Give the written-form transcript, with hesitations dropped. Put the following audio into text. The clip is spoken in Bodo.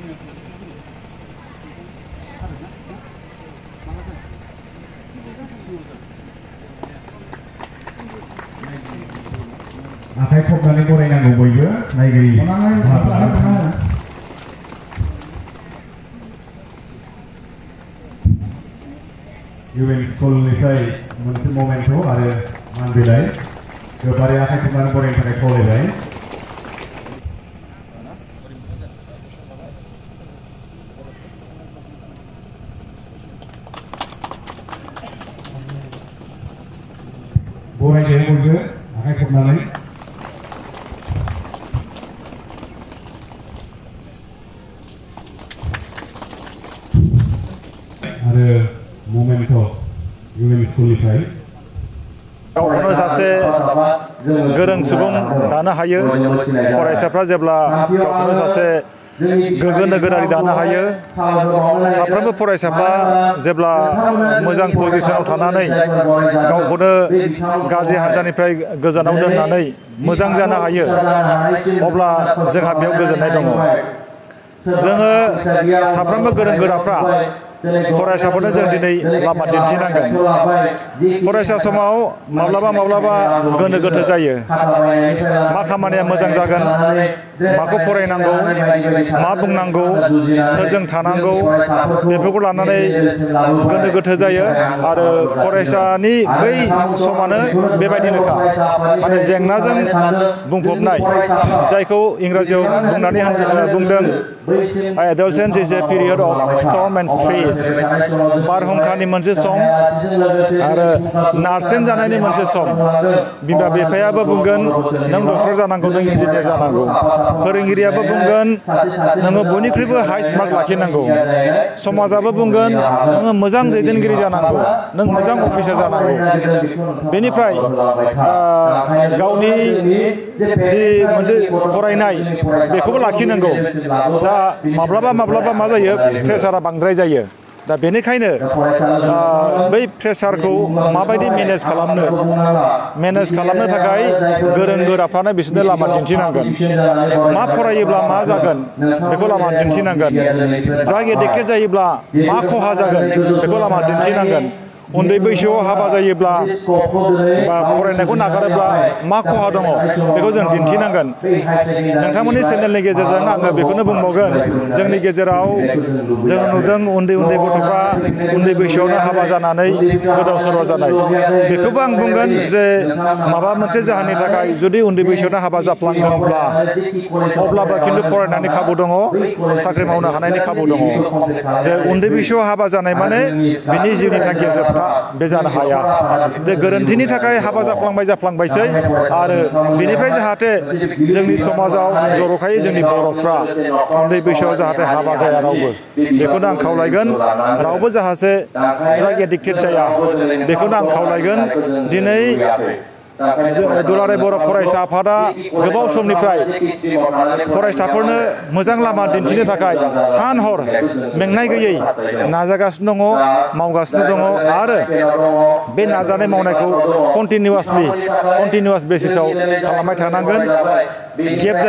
आखाइ खबनानै बरायनांगौ बयबो नायगिरि इउएन स्कुलनिफ्राय मोनसे ममेन्टखौ आरो मान बिलाइ गोबारै आखाइ खबनानै बरायनो थाखाय खावलायबाय। बरायजायो बयबो आखाइ खबनानै आरो ममेन्ट इउएन स्कुलनिफ्राय गावखौनो सासे गोरों सुबुं दानो हायो। फरायसाफ्रा जेब्ला गावखौनो सासे गोग्गो नोगोरारि दानो हायो, साफ्रोमबो फरायसाफ्रा जेब्ला मोजां पजिशनाव थानानै गावखौनो गाज्रि हान्जानिफ्राय गोजानाव दोननानै मोजां जानो हायो, अब्ला जोंहा बेयाव गोजोननाय दङ। जोङो साफ्रोमबो गोरों गोराफ्रा फरायसाफोरनो जों दिनै लामा दिन्थिनांगोन। फरायसा समाव माब्लाबा गोनो गोथो जायो। मा खामानिया मोजां जागोन, माखौ फरायनांगौ, मा बुंनांगौ, सोरजों थानांगौ, बेफोरखौ लानानै गोनो गोथो जायो। आरो फरायसानि बै समानो बेबायदिनोखा, माने जेंनाजों बुंफबनाय, जायखौ इंराजियाव बुंदों adolescence is a period of storm and stress। बारहुंखानि मोनसे सम आरो नारसेन जानायनि मोनसे सम। बिमा बिफायाबो बुंगोन नों डक्टर जानांगौ, नों इन्जिनियार जानांगौ। फोरोंगिरियाबो बुंगोन नोङो बयनिख्रुइबो हाइस्ट मार्क लाखिनांगौ। समाजाबो बुंगोन नोङो मोजां दैदेनगिरि जानांगौ, नों मोजां अफिसार जानांगौ। बेनिफ्राय गावनि जि मोनसे फरायनाय बेखौबो लाखिनांगौ। दा माब्लाबा मा जायो, प्रेसारा बांद्राय जायो। दा बेनिखायनो बै प्रेसारखौ माबायदि मेनेज खालामनो थाखाय गोरों गोराफ्रानो बिसोरनो लामा दिन्थिनांगोन। मा फरायोब्ला मा जागोन बेखौ लामा दिन्थिनांगोन। ड्राग एडिक्टेड जायोब्ला मा खहा जागोन बेखौ लामा दिन्थिनांगोन। उन्दै बैसोआव हाबा जायोब्ला बा फरायनायखौ नागारोब्ला मा खहा दङ बेखौ जों दिन्थिनांगोन। नोंथांमोननि चेनेलनि गेजेरजों आङो बेखौनो बुंबावगोन, जोंनि गेजेराव जों नुदों उन्दै गथ'फ्रा उन्दै बैसोआवनो हाबा जानानै गोदाव सोराव जानाय। बेखौबो आं बुंगोन जे माबा मोनसे जाहोननि थाखाय जुदि उन्दै बैसोआवनो हाबा जाफ्लांदोंब्ला अब्लाबो खिन्थु फरायनायनि खाबु दङ, साख्रि मावनो हानायनि खाबु दङ। जे उन्दै बैसोआव हाबा जानाय माने बिनि जिउनि थांखिया जोबथा बे जानो हाया। जे गोरोन्थिनि थाखाय हाबा जाफ्लांबायसै आरो बेनिफ्राय जाहाथे जोंनि समाजाव जर'खायै जोंनि बर'फ्रा उन्दै बैसोआव जाहाथे हाबा जाया रावबो, बेखौनो आं खावलायगोन। रावबो जाहाथे ड्राग एडिक्टेड जाया बेखौनो आं खावलायगोन। दिनै दुलाराय बर' फरायसा आफादा गोबाव समनिफ्राय फरायसाफोरनो मोजां लामा दिन्थिनो थाखाय सान हर मेंनाय गैयै नाजागासिनो दङ, मावगासिनो दङ। आरो बे नाजानाय मावनायखौ कन्टिनिउवास बेसिसाव खालामबाय थानांगोन। गेप जायो।